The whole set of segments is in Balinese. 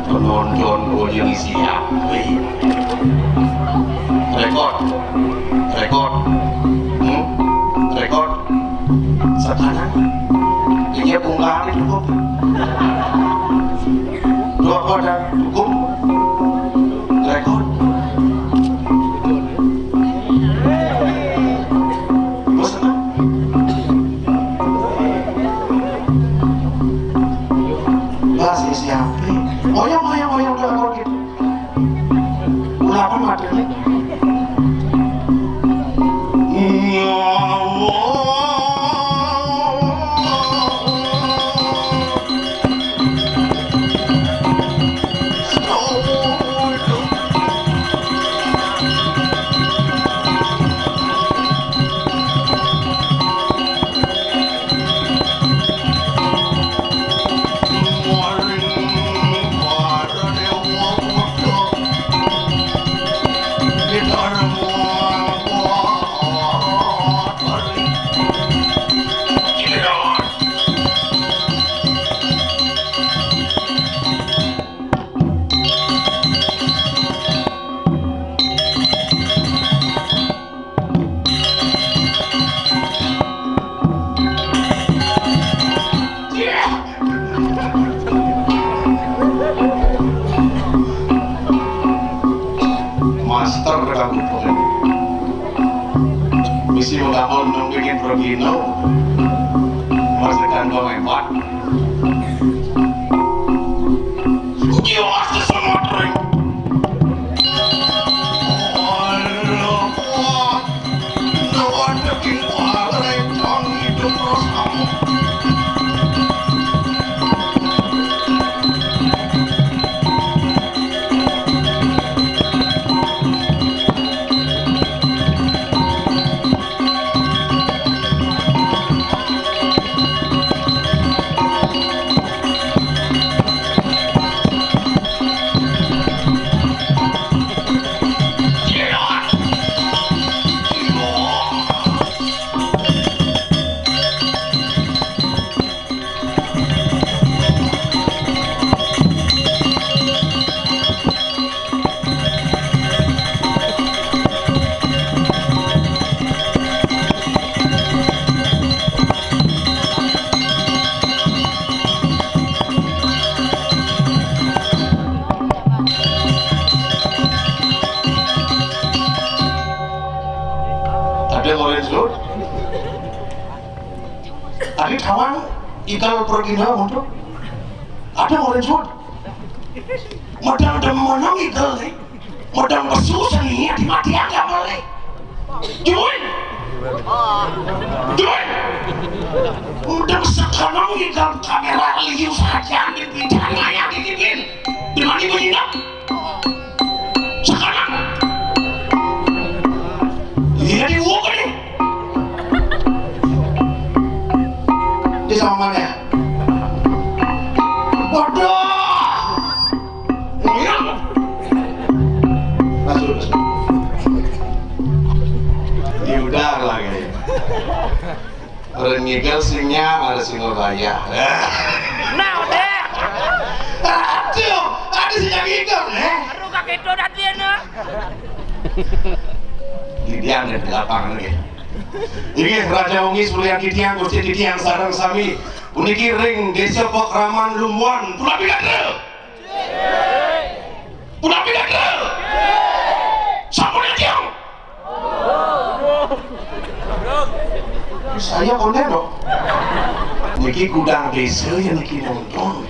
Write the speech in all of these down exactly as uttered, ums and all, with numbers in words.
Penonton, oh, yang siap. Rekod. Rekod. Hmm? Rekod. Sekarang dia bungkam cukup. Dua kodak cukup. Rekod. Bos apa? Bahasa siapa? Oyong, oyong, oyong, rekod gitu. Ulapan materi. Master kamu pokoknya. Misi mau kamu nungguin Rogino. Masakan bang hebat. Iya, pasti semua drink. Ada orange road? Tadi tawang igal pergi na untuk ada orange road. Madang demonang igal ni. Madang basusan ni, di mati agak boleh. Juin. Juin. Madang sekarang igal kamera liu saja di bidang ayah di dipin. Di mana ibu inap? Sekarang. Iya, di uang ni. Mana? Waduh. Ngiyang. Masuk, masuk. Diudar lagi. Orang ngigel sing nyam, ada sing bayah. Nah, udah. Aduh, ada sing ngigel, eh? Aduh, kaki itu dah dia, nah. Di dia ada di lapangan, ya. Inggih, Raja Wengi, Sulian Titiang, Gusti Titiang, sareng sami puniki ring Desa Pakraman Lumbuhan. Punapi gatra? Punapi gatra? Sampun, Titiang? Saya konden, kok. Niki gudang desa ya niki nonton.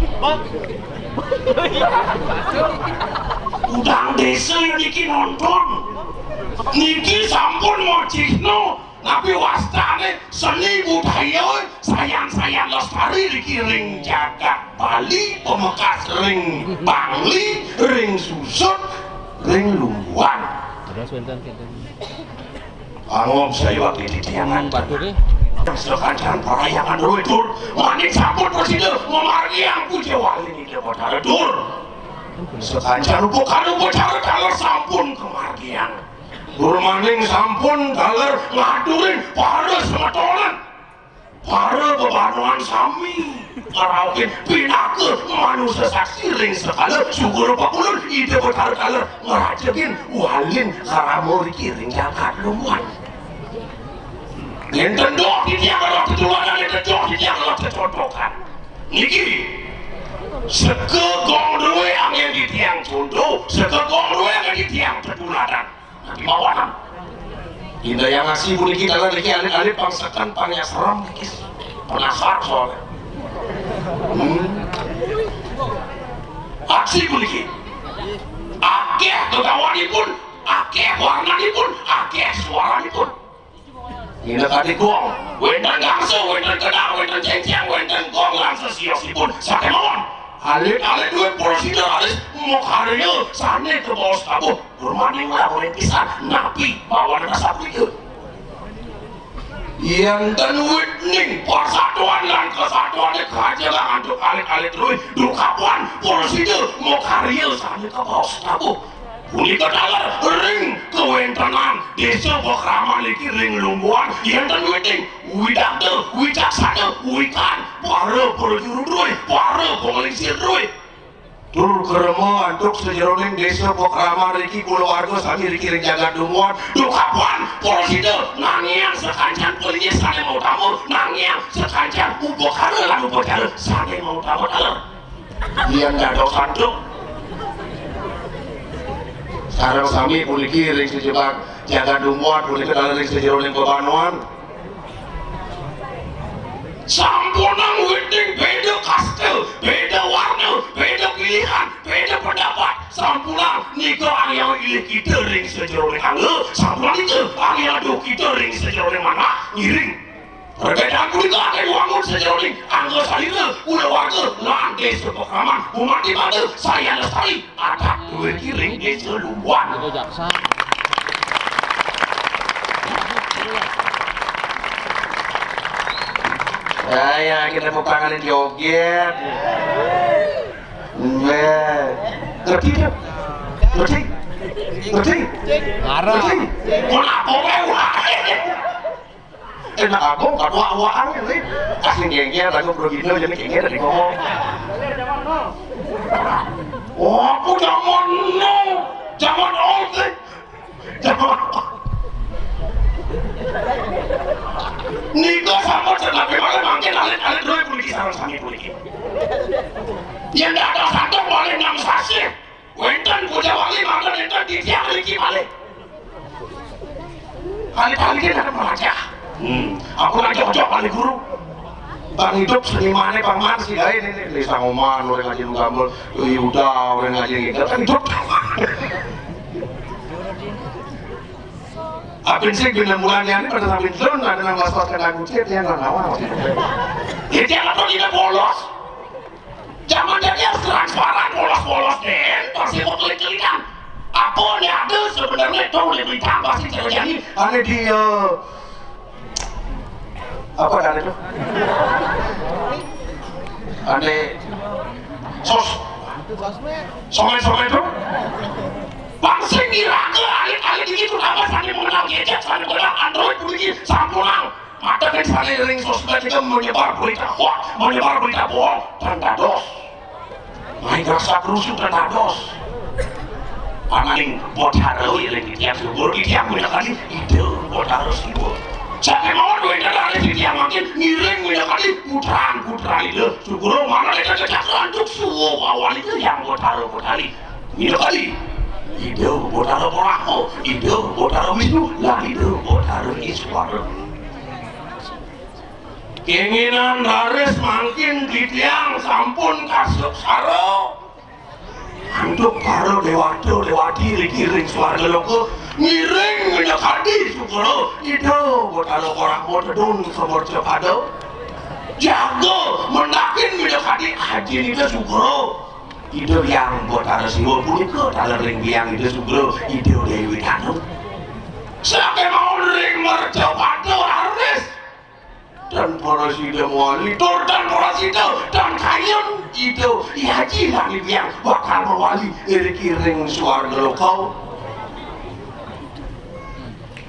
Gudang desa ya niki nonton. Niki sampun mojihno, napi wastane seni budaya, sayan-sayan lestari niki ring jagat Bali, pemekas ring Bangli, ring Susut, ring Lumbuhan. Terus wenten, wenten. Angom saya wakil titiangan. Batur, eh. Sekancan parayangan Rue Dur, maning sampun prasida mamargiang puja wali niki Batara Dur. Sekancan upakara upacara taler sampun kamargiang. Dur maning sampun taler ngaturin para semetonan. Para bebanoan sami ngrauhin pinaka manusa saksi ring sekala syukur pakulun Ida Betara taler ngrajekin walin krama riki ring jagat Lumbuhan. Nenten doh titiang ora tetuladan, nenten doh titiang ora tecotokan. Niki sega gong druwe anggen titiang conto, sega gong druwe anggen titiang tetuladan. Mawon. Indayang Asih puniki taler niki alit-alit pang seken, pang nyasrem niki. Penasar soalnya. Hmm. Asih puniki. Akeh gegawanipun, akeh warnanipun, akeh suaranipun. Inggih kadi gong, wenten gangsa, wenten kendang, wenten cenceng, wenten gong lan sesiosipun. Sakémawon. Alit-alit duwé prasida raris makarya sané kabaos tabuh. Purmaning labuhing pisan napi mawan rasa punika. Yén ten wit ning persatuan lan kesatuané kajaga antuk alit-alit luwih dukapan prasida makarya sané kabaos tabuh. Punika taler ring kawéntenan Désa Pakraman niki ring Lumbuhan, yén ten witing, widagda, wicaksana, wikan, para prajuru druwé, para panglingsir druwé. Tur krama antuk sajeroning Désa Pakraman riki kulawarga sami riki ring jagat Lumbuhan, dukapan prasida nangiang sakancan palinggih sané mautama, nangiang sakancan upakara lan upacara sané mautama taler. Yén dados antuk. Sareng sami puniki ring sajebag jagat Lumbuhan, punika taler ring sajeroning bebanoan. Sampunang witing béda kasta, béda warna, béda pilihan, béda pendapat. Sampunang nika anggiang ilih kita ring sajeroning angga, sampunang nika anggiang aduh kita ring sajeroning manah, ngiring. Perbedaan punika akéh wangun sajeroning angga salira, kulawarga, lan désa pakraman, umat ibadah, sayan lestari, adat duwé kiring désa Lumbuhan. Itu jaksa. Ya, ya, kita mau tanganin joget. Wéh. Ngerti dia? Ngerti? Ngerti? Ngarep. Ngerti? Kenapa wéh, wah? Enak aku, katuak-wakan ini. Kasih gengger, aku pergi dulu, jadi gengger dari ngomong. Oh, aku zaman now, zaman old sih. Zaman Nika sampun senapi malih mangkin alit-alit dulu puniki sareng sami puniki. Yén dados satu malih enam sasih. Wénten puja wali mangga nénten titiang niki malih. Kali-kali kan ada melajah. Hmm, aku lagi cocok kali guru. Bang hidup senimannya Bang Man sih, ya ini nih, di Sangoman, orang ngaji gambar, Yuda, orang ngaji gitu, kan hidup. Apin sih bina bulan ini pada sambil turun, ada nang was-was kena kucit, ya nggak tahu. Jadi apa tuh tidak polos? Zaman dadi harus transparan, polos-polos deh, pasti mau klik-klikan. Apa nih ada sebenarnya itu udah ditambah sih caranya? Aneh dia. Apa ada itu? Ane sos. Somai-somai to. Bang sing iraga alit-alit iki, terutama sané mengenal gadget, sané mengenal Android puniki, sampunang. Mataken sané ring sosmed iki menyebar berita hoax, menyebar berita bohong, tan dados. Main rasa kerusuh tan dados. Ananing Batara ring titiang Sugro, titiang minakadi Ida Batara Siwa. Sakémaon wénten raris titiang mangkin ngiring minakadi putran-putran Ida Sugro, mangda cecak lantuk suwa wawan Ida Hyang Batara Batari. Minakadi Ida Batara Brahma, Ida Batara Wisnu, lan Ida Batara Iswara. Kénginan raris mangkin titiang sampun kaseksara antuk para déwata déwati riki ring swarga loka, ngiring minakadi Sugro, Ida Batara Brahma tedun ka mercapada. Jaga mendakin minakadi ajin Ida Sugro. Ida Hyang Batara Siwa punika taler ring Hyang Ida Sugro, Ida Déwi Tanu. Sakémaon ring mercapada raris tan prasida mawali, tur tan prasida tan kayun Ida Hyang Aji lan Hyang bakal mawali iriki ring swarga loka.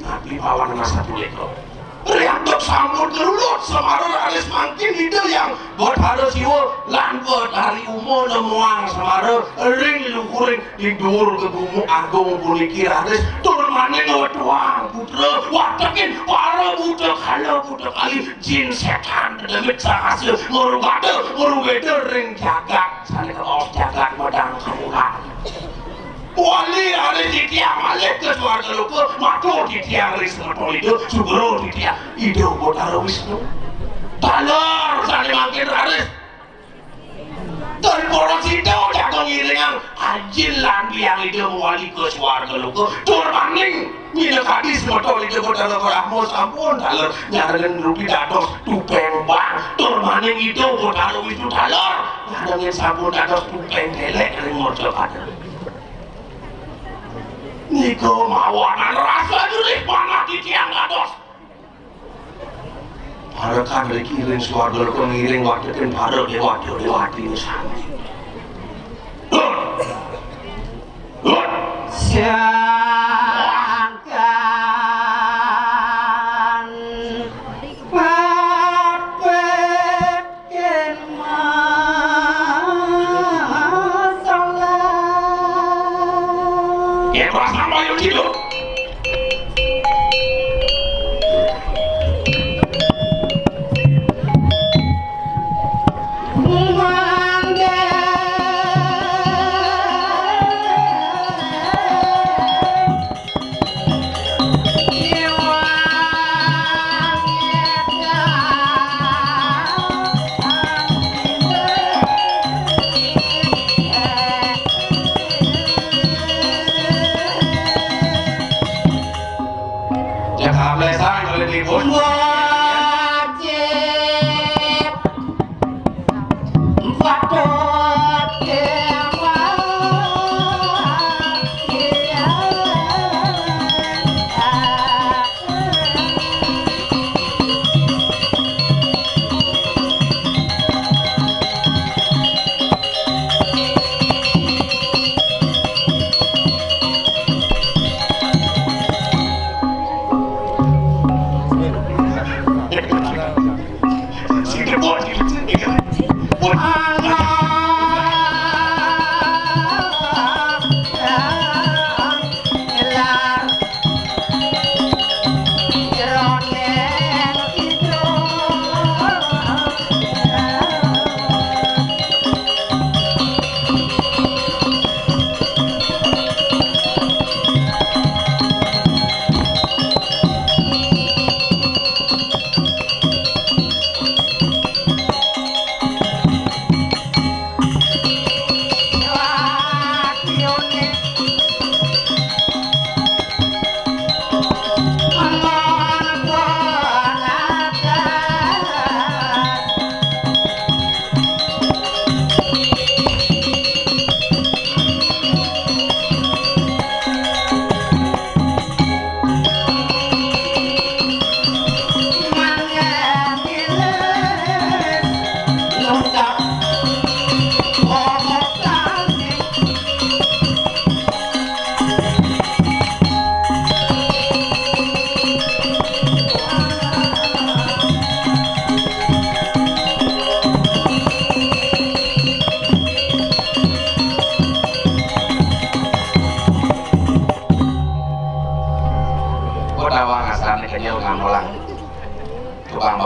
Napi pawan ngrasa punika? Riantuk sampun kelulut semara raris mangkin Ida Hyang Batara Siwa lan Batari Uma nemuang semara ring luhuring ing duur gegumuk agung puniki raris tur maning ngwetuang putra watekin para buta kala buta kali jin sétan dedemit sangasa ngrugada ngrugada ring jagat sané kabaos jagat medang kamulan. Wali raris titiang malih ka swarga loka, matur titiang ring semeton Ida, Sugro titiang Ida Batara Wisnu. Taler sané mangkin raris Tan prasida jaga ngiringang ajin lan Hyang Ida mawali ka swarga loka. Tur maning minakadi semeton Ida Batara Brahma sampun taler nyarengin rupi dados tupéng bang. Tur maning Ida Batara Wisnu taler nyarengin sampun dados tupéng télék ring mercapada. Nika mawanan rasa jerih manah titiang dados parekan riki ring swarga loka ngiring watekin para déwata déwatiné sami. Hut! Hut! Sangkan pepet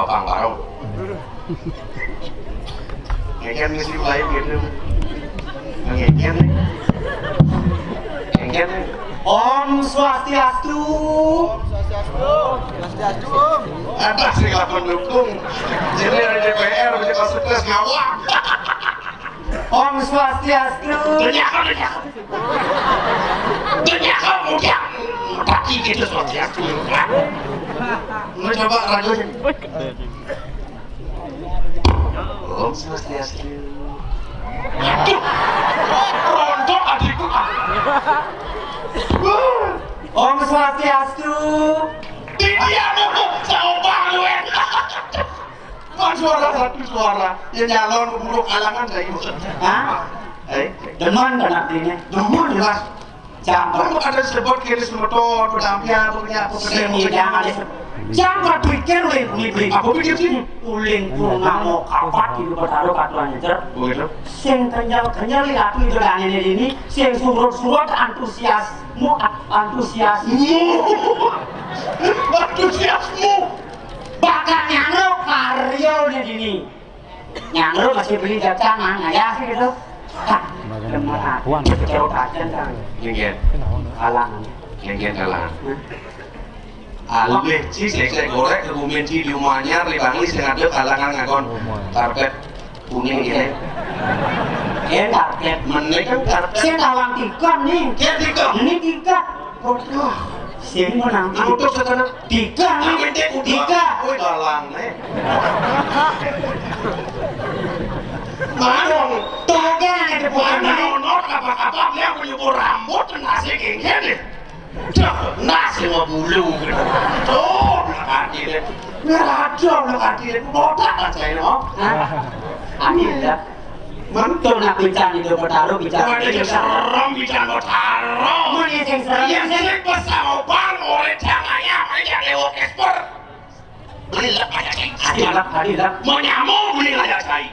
Pang baru. Ngeken mesti mulai gitu. Ngeken. Ngeken. Om Swastiastu. Swastiastu, Om. Ada sih lah pendukung. Jadi ada D P R, bisa masuk ke ngawak. Om Swastiastu. Dunia kau, dunia kau. Dunia kau, mudah. Tapi gitu Swastiastu. Lu coba raguin. Om Swastiastu. Aduh. Rontok adikku. Om Swastiastu. Di dia dulu, coba lu, eh. Kan suara satu suara. Ya nyalon buruk alangan saya. Hah? Eh, demen kan artinya? Demen jelas. Jangkar. Kamu ada sebut kiri semeton, pedampian, punya apa, sini, jangan disebut. Jangkar pikir oleh beli-beli. Apa pikir sih? Uling pun ngamuk kapat gitu, bertaruh katuan nyecer. Begitu. Sing kenyal-kenyal di atu itu dan ini, ini, sing surut-surut antusiasmu, a-, antusiasmu. Antusiasmu. Bakal nyangro karyo di sini. Nyangro masih beli jajan, mang, ya, gitu. Hah, demen aku, jauh aja, kan. Nggih. Kalangan. Nggih, kalangan. Hah? Alih, ci, sik, sik, gorek, kebumen, ci, di rumah anyar, di Bangli, sing ada kalangan ngakon karpet kuning, gini. Eh, karpet. Meneh kan karpet. Sing tawang tikon, nih. Ya, tikon. Ini tikon. Waduh, sing menang. Untuk sekarang. Tiga, nih. Tiga. Wih, dalang, nih. Mana? Tuh, kan, ada mana bukan, nih. Ono apa-apa, dia punya rambut, nasi gini, nih. Dah, nasi mau bulu, gitu. Tuh, belakang ini. Merah aja, belakang ini. Botak aja, ini, oh. Hah? Amin, ya. Mantul nak bicara itu, Betaro, bicara. Wah, ini serem, bicara Betaro. Mun ya sing serem. Iya, sing pesan opang, oleh jangan ya, ini yang lewat ekspor. Beli lah, banyak yang adil lah, adil lah. Mau nyamuk, beli lah, ya, cai.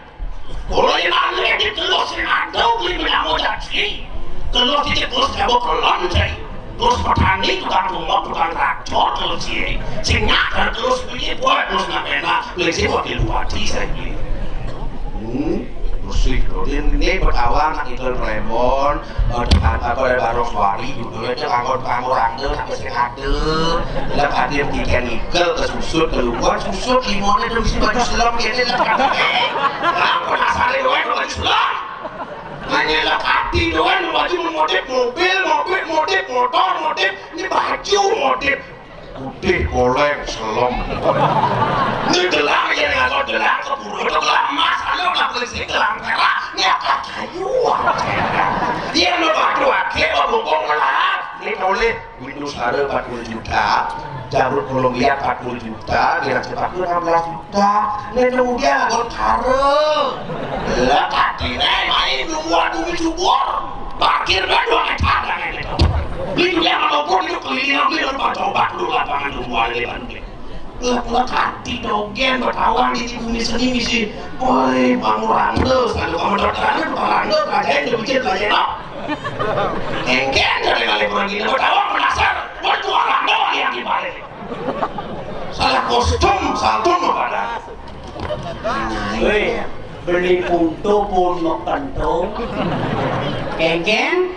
Kalau yang aneh, di telur, sing ada, beli mau nyamuk, jadi. Telur, di telur, nyamuk, kelon, cai. Terus petani, tukang rumput, tukang traktor, terus, iya. Sing nyakar, terus, beli, buat, terus, nggak enak. Beli, sih, wakil bupati, saya beli. Hmm, bersih, loh. Ini, ini pertama, anak itu, Premon, eh, dekat apa, ada Barong Suari, gitu, aja, angkot, angkot, angkot, sampai sing ada. Lah, hadir tiga nikel, ke susut, ke luar, susut, limonnya, terus, isi baju selam, gini, lah, katanya. Lah, penasaran, gue, baju selam. Nanya lah, hati, doang, baju modif, mobil, mobil, modif, motor, modif, ini baju, modif. Putih, koleng, selem. Ini gelang, ya, nggak tahu gelang, keburu itu gelang emas, kalau nggak beli sini gelang perak, ini apa kayu? Dia mau batu, akhir, mau bongkong, ngelak. Ini boleh, Windows Hare empat puluh juta, Jamrut Columbia empat puluh juta, Galaxy Paku enam belas juta. Ini kemudian, Gold Hare. Lah, tadi, nih, main, nunggu, nunggu, subur. Parkir, nggak, dua meter, nggak, gitu. Beli, beli, sama lumpur, ini keliling, beli, lupa, coba dulu lapangan, nunggu, ada di Bandung. Lah, lah, hati dogen, bertawang di bumi seni misi. Woi, Bang Rando, selalu kamu terkenal, Bang Rando, kerjain, demikian, kerjain, no? Engken, dari kali pergi, bertawang, menasar. Woi, tuh Rando, yang di balik. Salah kostum, saltum, apa ada? Woi, beli punto pun mau kentong. Kengkeng,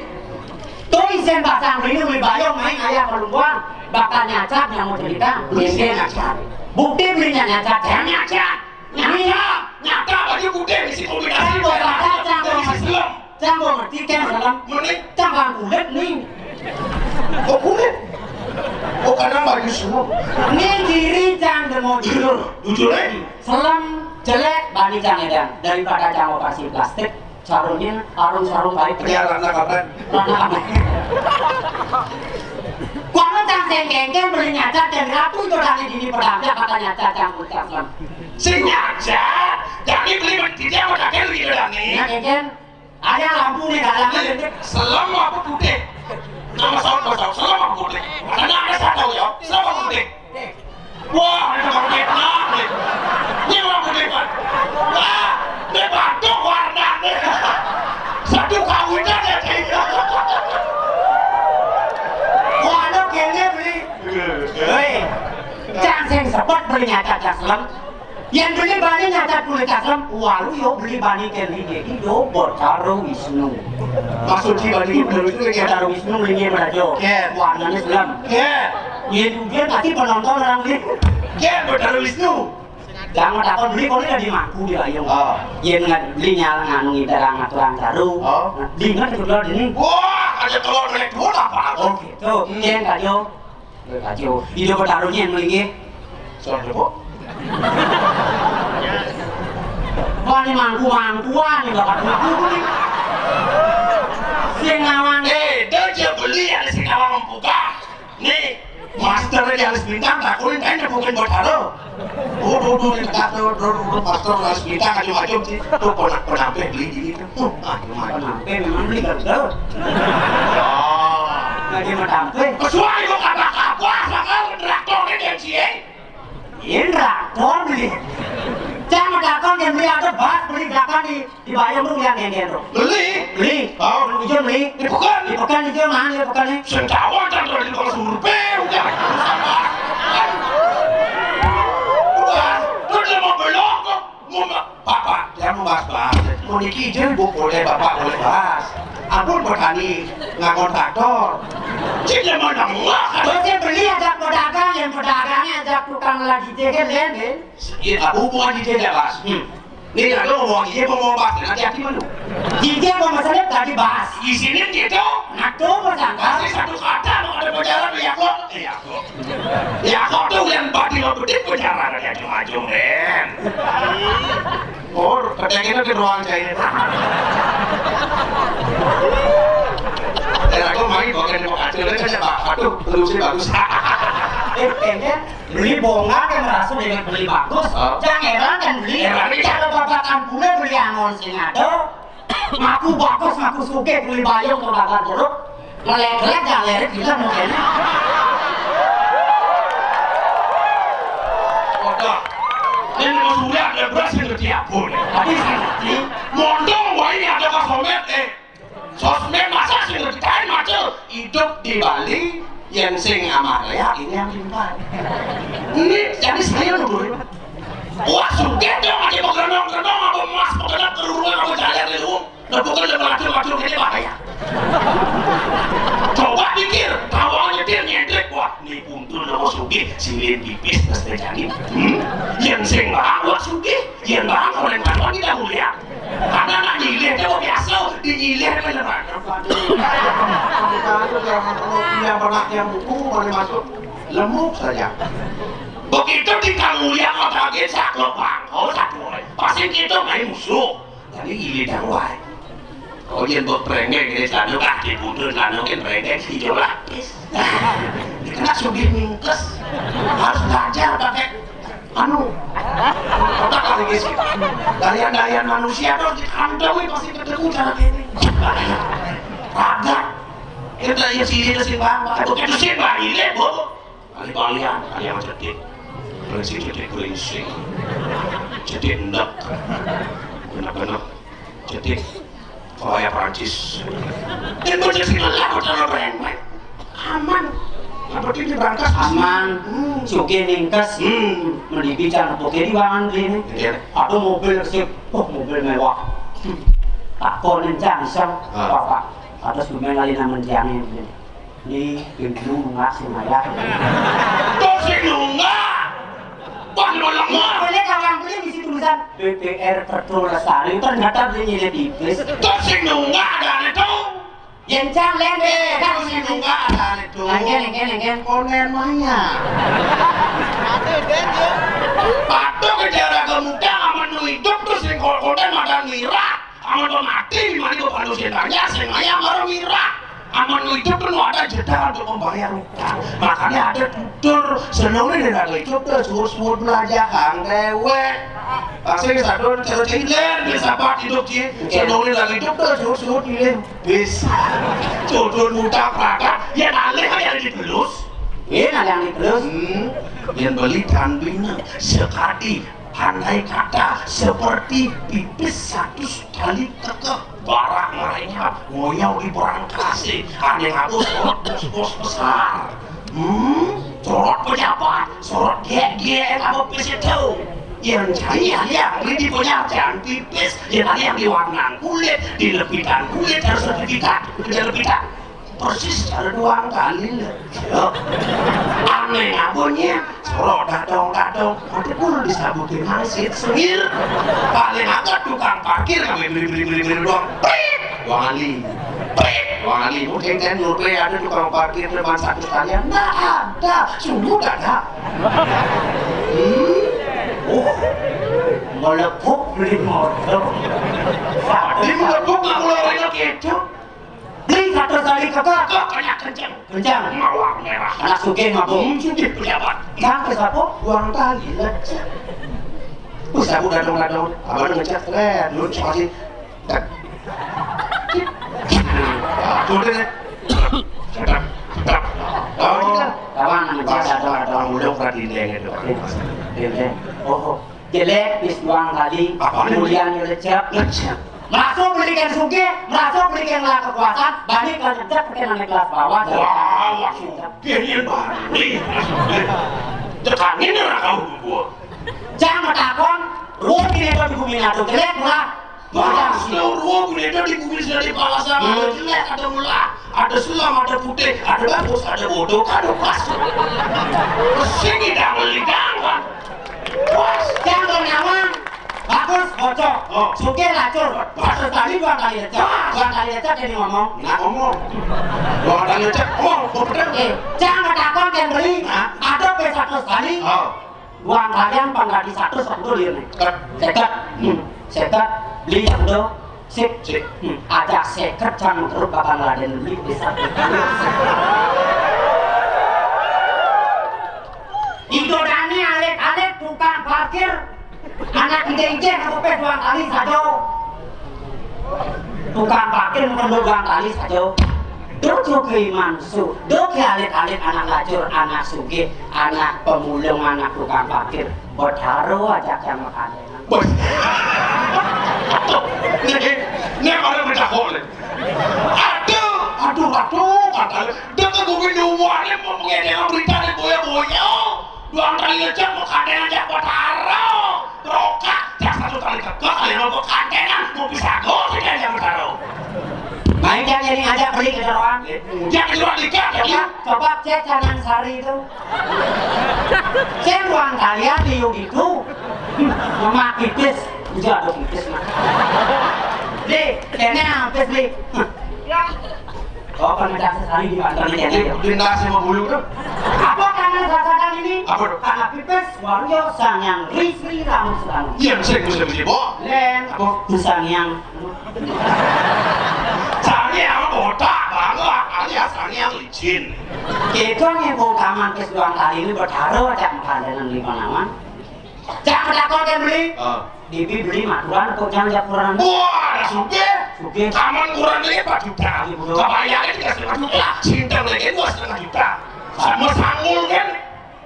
Tuh isen pasang rindu beli bayong main ayah perempuan. Bakal nyacat yang mau cerita. Beli nyacat. Bukti belinya nyacat. Yang nyacat. Nyata. Nyata baju putih isi kombinasi. Cang, cang, cang, cang, cang, cang, ngerti kan dalam. Mending. Cang bang kulit nih. Oh, kulit. Oh, kadang baju semua. Ini ciri cang demo jujur. Jujur, eh? Selam jelek bani cang edan daripada cang operasi plastik. Sarungnya, sarung-sarung baik. Iya, rana kapan? Rana kapan? Kuana cang sengkengkeng beli nyacat dan ratu itu dari dini pedangnya kata nyacat cang ucap kan. Sing nyacat, jadi beli menteri dia mau kakek lu gitu, Dani. Ya, kengkeng. Ada lampu nih, dalamnya. Selem apa putih? Nama saut, nama saut. Selem apa putih? Karena ada satu ya. Selem apa putih? Wah, ini orang Vietnam nih. Ini orang Vietnam. Wah, ini batuk warna nih. Satu kawinan ya, kayaknya. Wah, ada kayaknya beli. Hei, cang sing sepet beli nyacat cang selem. Yén beli bani nyacat kulit asem, walu yo beli bani kén linggih iki yo Betara Wisnu. Maksud si bani Betara Wisnu iki? Betara Wisnu linggih meraja. Kén. Warnane selem. Kén. Yén ujian pasti penonton orang beli. Kén Betara Wisnu. Jangan takon beli kono dadi mangku di Bayung. Oh. Yén nggak beli nyala nganu ngidarang aturan baru. Oh. Beli nggak itu dulu ini. Wah, ada telur naik dua apa? Oh gitu. Hmm. Kén kajo. Aduh, ijo Betara nyén mlinggih. Soal apa? Wah, ini mangku-mangkuan nih, bakat mangku nih. Sing ngawang. Eh, dia aja beli ada sing ngawang buka. Nih, master aja harus bintang, tak kulit aja bukan Betara. Oh, tuh, tuh, ini tak tuh, tuh, tuh, tuh, pastor harus bintang aja macam sih. Tuh, pernah, pernah beli di itu. Tuh, ah, cuma. Pernah beli, memang beli gagal. Oh. Lagi mendamping. Kecuali kok kata apa, sama traktor ini yang sih, eh? Indra, kok beli? Jangan datang yang beli ada bas, beli datang di, di Bayam lu yang ngengen, bro. Beli? Beli. Oh. Ijo beli. Di Pekan? Di Pekan ijo mana ya Pekan nih? Sing tawon kan kalau di kos survei, udah. Udah, terus dia mau belok kok. Mau ma-, Bapak, dia mau bahas-bahas. Mau niki izin, Bu, boleh Bapak, boleh bahas. Ampun, petani, nggak kontraktor. Cik, dia mau nengok. Terus dia beli ajak pedagang, yang pedagangnya ajak tukang lagi jegel, ya, Din? Iya, aku mau di dia, Bas. Hmm. Nih, aku mau di dia, mau bahas. Nanti aku malu. Di dia mau masalah tadi bahas. Di sini gitu. Nah, tuh, Mas Angga. Kasih satu kata, mau ada pacaran, ya, kok. Iya, kok. Ya, kok tuh yang badi lo gede pacaran, ya, cuma-cuma, Den. Oh, keteknya ke ruang saya. Dan aku main, kok, kan, mau kacau, kan, Pak. Aduh, terusnya bagus. Eh, kayaknya beli bonga kan merasa dengan beli bagus. Oh. Jangan heran kan beli. Heran, iya. Kalau babakan pula beli angon sing ada. Ngaku bagus, ngaku sugih, beli bayung ke bakar jeruk. Melek-lek, gak lerik, gila mungkin. Wadah. Ini mau sudah ada beras yang ketiapun. Tapi sih, montong wae ada Mas Homet, eh. Sosmed masa sih ngerti kain macet. Hidup di Bali, yang sing amah raya, ini yang timpal. Ini jadi saya lho, Bro. Wah, sugih dong, ada mau geronong-geronong, apa emas, mau kena keruruan, apa jalan di luwung. Nah, bukan udah maju-maju gini bahaya. Coba pikir, tawang nyetir nyentrik, wah, ini puntul nama sugih, silin pipis, terus terjadi. Hmm? Yang sing bang, wah sugih, yang bang, orang bang, tidak mulia. Karena nak nyilih, dia mau biasa, di nyilih, dia mau lepas. Yang pernah yang buku, boleh masuk, lemuk saja. Begitu di kamulian, otaknya saklok bang, oh satu, pasti kita main musuh. Tadi giliran wae. Kok yen mbok brengeng ngene celana kah dibundut celana ki brengeng ijo lapis. Kena sugih mingkes. Harus belajar pakai anu. Otak lagi sih. Dalian-dalian manusia tuh dikantongi pasti ketemu cara ini. Ragat. Kita ya sih itu sih bang. Aku itu sih bang ini bu. Kali kalian, kalian cetik. Kalian sih cetik kalian sih. Cetik endek. Bener-bener. Cetik. Kaya Prancis. Dia mau cetik lah, mau cara brand, Pak. Aman. Apa dia di Brankas? Aman. Hmm. Sugih mingkes. Hmm. Menipi can poke di wangan beli ini. Iya. Atau mobil sih, oh mobil mewah. Takon encang iseng. Ah. Bapak. Atas bumi lain yang menjangi ini. Ni pintu nunggak sing ayah. Tuh sing nunggak. Wah, nolong mah. Ini kalau yang beli misi tulisan B P R Petrol Lestari, ternyata belinya tipis. Tuh sing nunggak ada itu. Yang cang lende, kan sing nunggak ada itu. Engken, engken, engken. Konen maya. Patuh ke jarak ke muda, aman lu hidup terus yang konen makan mirah. Amun kok mati, mati kok manusia tanya, sing ayam baru mirah. Amun hidup kan ada jeda untuk membayar utang. Makanya ada tutur, senengnya dia ada hidup tuh, suruh-suruh belajar, kang dewek. Pasti satu cerita hilir, bisa pak hidup sih. Iya. Senengnya lagi hidup tuh, suruh-suruh hilir. Bisa. Jodoh muda prakat, ya ngalih ya dibelus. Iya, ngalih yang dibelus. Hmm, yang beli dan bina sekali. Andai kata seperti pipis satu kali tekek barak mereka ngoyau di berangkasi, ada yang aku sorot bos-bos besar, hmm, sorot pejabat, sorot gek-gek apa pis itu. Yang jaya, yang ini punya jangan pipis, yang tadi yang diwarnaan kulit, dilepitan kulit, harus lepitan, lepitan. Persis ada dua kali lah. Ya. Aneh abonnya, serok dadong-dadong, ada pun disabutin hansip, sengir. Paling agak tukang parkir, beli-beli-beli doang. Prit! Wali. Prit! Wali. Mungkin kan nyuruh ada tukang parkir depan satu sekalian. Nggak ada. Sungguh nggak ada. Hmm? Oh. Melepuk beli motor. Di melepuk nggak mulai gitu. Beli satu kali kekeh. Kekehnya kenceng. Kenceng. Mawar merah. Anak sugih mabuk. Hmm, sugih pejabat. Cang ke siapa? Uang tali lecek. Wis aku dadong-dadong. Abang ngecek, eh, dulu kasih. Tek. Tuh deh. Tek. Tek. Oh, kawan, ada, ada, ada mulung tadi, deh, gitu. Deh, deh. Oh, jelek, bis doang tadi. Apaan? Kemudian lecek. Lecek. Merasa beli kan sugih, merasa beli kan lah kekuasaan, balik ke lecek, ke nang kelas bawah. Wah, wah, sugih, ini balik. Tekanin orang kau gua. Jangan takon, ruwet ini itu di bumi nado jelek lah. Mas, lo ruwet ini itu di bumi sudah dipaksa, ada jelek, ada mula, ada selam, ada putih, ada bagus, ada bodoh, ada pas. Sini dah beli jangan. Pas. Jangan nawang. Bagus, bocok. Oh. Sugih lacur. Pas. Satu kali dua kali lecek. Pas. Dua kali lecek jadi ngomong. Nah, ngomong. Dua kali lecek, ngomong. Bener. Eh, jangan takon yang beli. Hah? Ada P satu kali. Oh. Uang kalian pangkat satu sepuluh liur nih. Ket. Seket. Hmm. Seket. Beli yang do. Sip. Sip. Hmm. Ajak seket cang terus bakal ngeladen beli bisa. Ido Dani alit-alit tukang parkir. Anak ide-ide aku pes uang kali sado. Tukang parkir bukan uang kali sado. Duh, duh, ke iman su. Duh, ke alit-alit anak lacur, anak sugih, anak pemulung, anak tukang parkir. Betaro aja yang makan. Bos. Nih, nih orang bertakwa nih. Aduh, aduh, aduh, katanya. Dia ke gue minumannya mau mengedekan berita nih, boya-boya. Dua kali aja mau kadang aja betaro. Roka, jak satu kali kekeh, kali mau kantenan, mau bisa gol sih dia yang taruh. Main kan jadi ngajak beli keseruan. Dia keluar dikit, ya. Coba, coba cek kanan sari itu. Cek ruang kalian di yuk itu. Mama pipis, udah ada pipis mah. Deh, kayaknya pipis nih. Ya. Oh, kan ada sesali di kantor ini, ya. Di nasi sama bulu tuh. Apa karena sasaran ini? Apa tuh? Karena pipis, warga sang yang ri-ri ramu sedang. Iya, bisa, bisa, bisa, Bo. Len. Apa? Sang yang. Sang yang botak banget, alias sang yang licin. Itu nih, Bu, taman pis doang kali ini bertaruh aja makan dengan lima nama. Jangan takut yang beli. Ah. Bibi beli maturan kok jangan japuran. Wah, ada sugih. Sugih. Taman kurang lagi empat juta. Iya, betul. Kabayangnya tiga setengah juta. Sintang lagi dua setengah juta. Sama sanggul kan?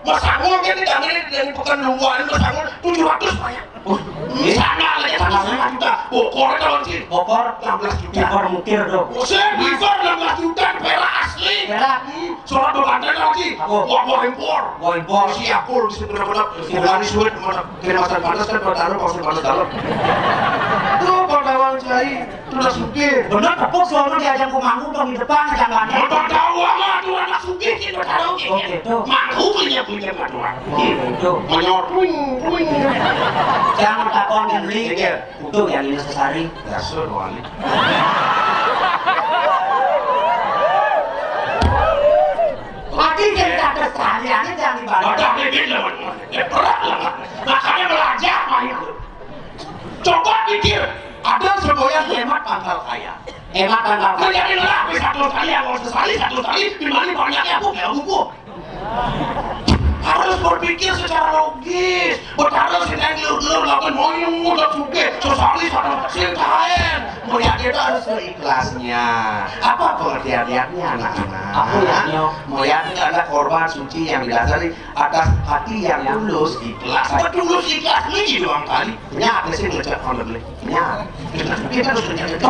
Mas sanggul kan di Dangri dari Pekan Luar, mas sanggul tujuh ratus banyak. Oh, di sana lagi satu setengah juta. Bokor itu sih. Bokor enam belas juta. Bokor mukir tuh. Buset, bokor enam belas juta, perak asli. Perak. Hmm, surat bebanten lagi. Apa? Wah, wah impor. Wah impor. Siap pul, bisa benar-benar. Siap. Bukan sulit, benar. Kena pasar panas kan, buat taruh pasar panas dalam. Tuh, Pak Dawang Cai, tuh udah sugih. Bener, tepuk suara diajak ke manggung dong di depan, jangan. Pak Dawang mah tuh anak sugih, kita taruh. Oh, gitu. Manggung punya, punya Pak Dawang. Oh, gitu. Menyor, puing, puing. Jangan takon yang beli. Iya. Utuh yang ini sesari. Ya, suruh, Wali. Tadi cerita kesehariannya jangan dibalik. Ada bibit lah, Wan. Ya, berat lah, Wan. Makanya belajar, Wan. Coba pikir, ada semboyan hemat pangkal kaya. Hemat pangkal kaya. Menjadi lelaki satu kali, yang mau sesali satu kali, di mana banyaknya aku kayak buku. Harus berpikir secara logis. Betara sing nang gelur-gelur lakukan moyong udah sugih, sesali sana sing kaen. Melihat itu harus seikhlasnya. Apa pengertian niatnya, anak-anak? Apa niatnya? Melihat itu adalah korban suci yang didasari atas hati yang tulus, ikhlas. Apa tulus, ikhlas? Ini doang kali. Punya apa sih ngecek online? Punya. Kita harus punya itu.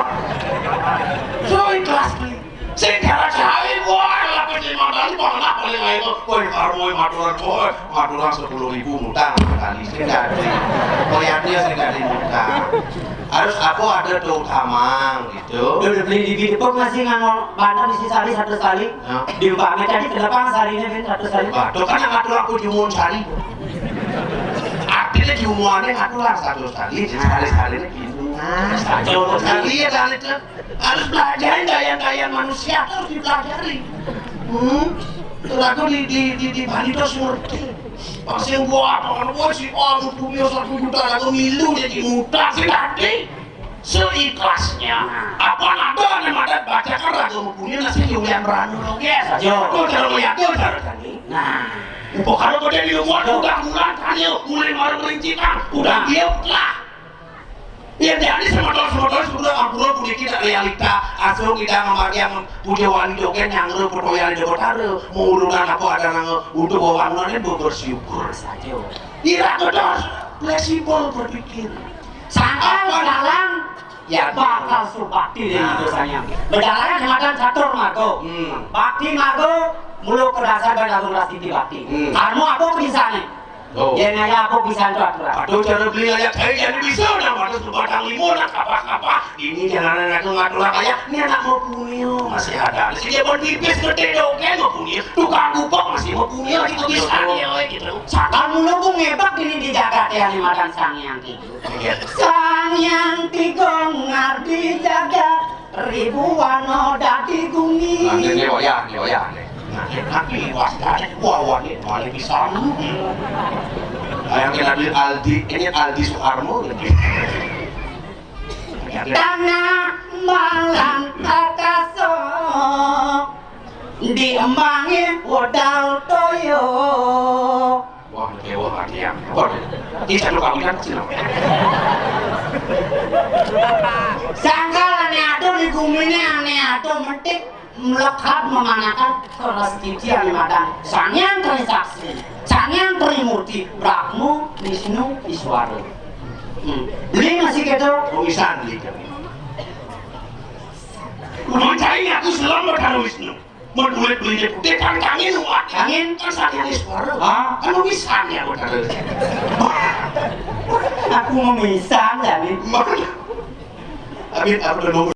So ikhlas nih. Sing gara cawe, wah, lah, pasti modal, malah paling ayo, woi, karo, woi, maturan, woi, maturan sepuluh ribu ngutang sekali, sing dadi. Koyaknya sing dadi ngutang. Harus aku ada tuh tamang gitu. Udah, udah beli di Bidepok masih nganggo banter di sehari satu kali. Hah? Di umpama tadi kenapa sehari ini, Ben, satu kali? Waduh, kan yang ngatur aku di Umum Sari. Artinya di umumannya ngatur lah satu kali, di sehari-sehari ini gitu. Nah, satu kali ya kan itu. Harus pelajarin gaya-gaya manusia tuh harus dipelajari. Hmm? Terus aku di, di, di, di Bali terus ngerti. Pas yang gua apa kan, wah, si A punya satu juta, aku milu jadi muda sih tadi. Seikhlasnya. Apa ada yang ada baca kan ragu punya nasi yang beranu lo, yes. Yo. Tuh, cara melihat tuh, cara tadi. Nah. Bukan lo gede di rumah, udah mulai tanya, mulai baru merincikan, udah dia lah. Ya, jadi semotor-semotor sudah ampura puniki tak realita. Asal kita memakai yang punya wali doken yang ro pertoyaan di kota ro. Mau urunan apa ada nang untuk bawa anuannya bersyukur saja. Tidak terus fleksibel berpikir. Sangkal dalang ya bakal subakti dengan dosanya. Berjalan makan catur margo. Hmm. Bakti margo mulu kedasar dan langsung rastiti bakti. Hmm. Karmu apa bisa nih? Oh. Ya, ngaya apa bisa itu aturan? Aduh, cara beli ngaya kayak jadi bisa, nah, waduh, sebatang limo, nah, kapah-kapah. Ini jangan anak ngatur apa ya, ini anak mau punya masih ada. Si dia pun pipis gede dong, kan mau punya. Tukang gubuk masih mau punya, gitu bisa dia, gitu. Sakal mulu ku ngebak ini di jagat ya, nih, madan Sang Hyang Tigo. Iya. Sang Hyang Tigo ngardi jagat, ribuan dadi gumi. Nah, ini wayah, ini wayah, nih. Nah, tapi wah, wah, wah, ini malah bisa. Nah, yang kena duit Aldi, ini Aldi Sukarmo, gitu. Tanah malang akaso diembangi wedal toyo. Wah, dewa hati yang. Wah, ini satu kawin kan sih. Sangkal ane ado di gumine ane ado metik melekat memanakan keras titian madan. Sang Hyang Tri Saksi, Sang Hyang Tri Murti, Brahma, Wisnu, Iswara. Hmm. Beli masih gitu? Tulisan gitu. Udah cari aku selamat karo Wisnu. Mau duit belinya putih kan kangin, wah. Kangin? Kan sakit Iswara. Hah? Kan misalnya aku taruh. Aku mau misal ya, Min. Amin, aku udah nunggu.